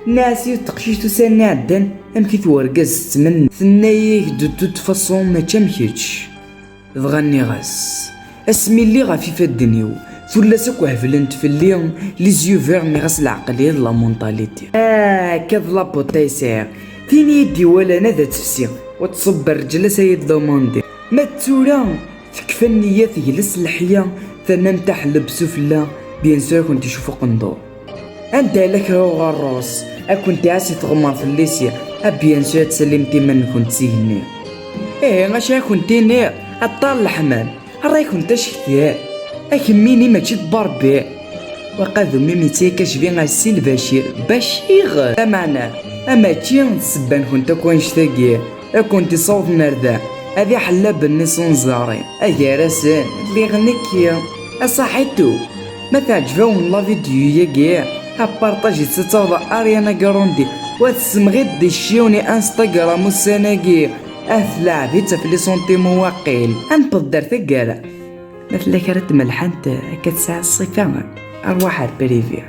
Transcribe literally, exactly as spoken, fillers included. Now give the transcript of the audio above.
Nniɣ-as yiwet teqcict ussan-nni iɛeddan, amek i twergaz tettmenni, tenna-yak-d de toute façon mačči am kečč. Dɣa nniɣ-as, asmi lliɣ ɣef ifadden-iw, tullas akk heblent fell-i, les yeux verts, nniɣ-as leɛqel-iw d la mentalité. Ah, akka d la beauté i sɛiɣ. Tin i yi-d-iwalan ad tefsi, u tṣubber rǧel-as ad yi-d-demandi. Ma d tura, tekfa nniya, tegles leḥya, tannam taḥelleb sufella, bien sûr ad kent-icuf uqendur. Anda yella kra uɣerrus, ad kent-iɛas i tɣemmert n lisi, a bien sûr ad tsallimt iman-nkent s igenni. Ihi, acu ad kent-iniɣ, aṭṭar leḥmam, ṛṛay-kent acektir, akemmini mačči d Barbie. Waqadum imi tt-yakacbi ar Si Lbacir, Bacir! Lameɛna, amačči d ssebba-nkent akk annect-agi, ad kent-isawḍen ar da, ad iḥellaben-nni s unẓar-im. Gar-asen, lliɣ nekki, a Saḥitu. Ma teɛǧeb-awen la vidéo-yagi, aparṭajit-tt ad taweḍ Ariana Grande, u ad tessemɣi-d di cciwen i Instagram ussan-agi, ad tleɛɛeb-itt ɣef les sentiments waqil. Ad newweḍ-d ar taggara. Ma tella kra n tmelḥant akka tesɛa ṣṣifa, arwaḥ ar privé.